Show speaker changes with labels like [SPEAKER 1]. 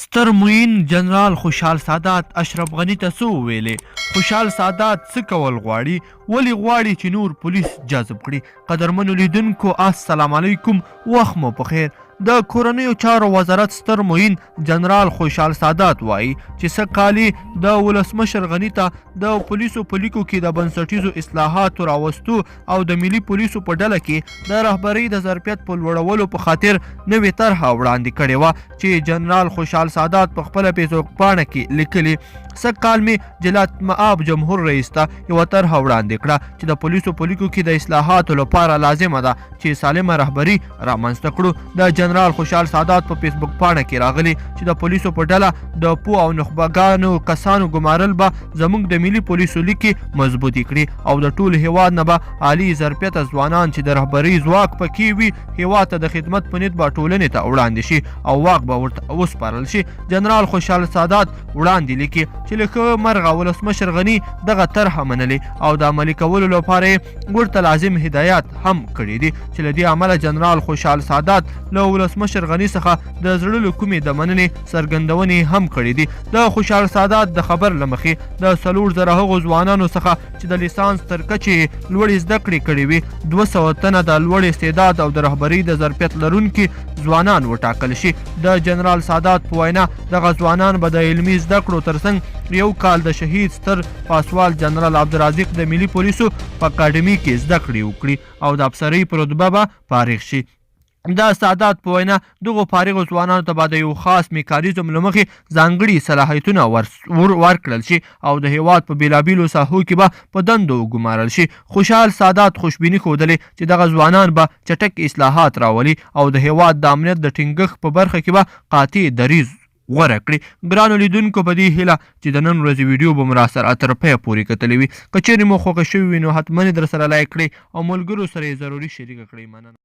[SPEAKER 1] ستر معین جنرال خوشحال سادات اشرف غني ته څه وویلې؟ خوشحال سادات څه کول غواړي؟ ولې غواړي چې نور پولیس جذب کړي؟ قدرمنو لیدونکو السلام علیکم، وخت مو پخیر. د کورنیو چارو وزارت ستر معین جنرال خوشحال سادات وایي چې سږ کال یې د ولسمشر غني ته د پولیسو په لیکو کې د بنسټیزو اصلاحاتو راوستو او د ملي پولیسو په ډله کې د رهبرۍ د ظرفیت په لوړولو په خاطر نوې طرحه وړاندې کړې وه چې جنرال خوشحال سادات په خپله فیسبوک پاڼه کې لیکلي، سږ کال مې جلات مآب جمهور رئیس ته یوه طرحه وړاندې کړه چې د پولیسو په لیکو کې د اصلاحاتو لپاره لازمه ده چې سالمه رهبري رامنځته کړو. د جنرال خوشحال سادات په فیسبوک پاڼه کې راغلي چې د پولیسو په ډله د پوه او نخبګانو کسانو ګمارل به زموږ د ملي پولیسو لیکې مضبوطې کړي او د ټول هیواد نه به عالي ظرفیته ځوانان چې د رهبري ځواک پکې وي هیواد ته د خدمت په نیت به ټولنې ته وړاندې شي او واک به ورته وسپارل شي. جنرال خوشحال سادات وړاندې لیکي چې له ښه مرغه ولسمشر غني دغه طرحه منلې او د عملي کولو لپاره یې ورته لازم هدایات هم کړي دي چې له دې امله جنرال خوشحال سادات له ولسمشر غني څخه د زړه له کومې د مننې څرګندونې هم کړې دي. د خوشحال سادات د خبر له مخې د 4000 هغو ځوانانو څخه چې د لیسانس تر کچې یې لوړې زده کړې کړې وي، 200 تنه د لوړ استعداد او د رهبرۍ د ظرفیت لرونکي ځوانان وټاکل شي. د جنرال سادات په وینا دغه ځوانان به د علمي زده کړو ترڅنګ یو کال د شهید ستر پاسوال جنرال عبدالرازق د ملي پولیسو په اکاډمي کې زده کړې وکړي او د افسرۍ په رتبه به فارغ شي. د سادات په وینا دغو فارغو ځوانانو ته به د یو خاص میکانیزم له مخې ځانګړي صلاحیتونه ورکړل شي او د هیواد په بیلابیلو ساحو کې به په دندو وګمارل شي. خوشحال سادات خوشبیني ښودلې چې دغه ځوانان به چټک اصلاحات راولي او د هیواد د امنیت د ټینګښت په برخه کې به قاطع دریځ غوره کړي. ګرانو لیدونکو په دې هیله چې د نن ورځې ویډیو به مو راسره تر پایه پورې کتلې وي. که چیرې مو خوښه شوې وي نو حتما یې درسره لایک کړئ او ملګرو سره یې ضروري شریکه کړئ. مننه.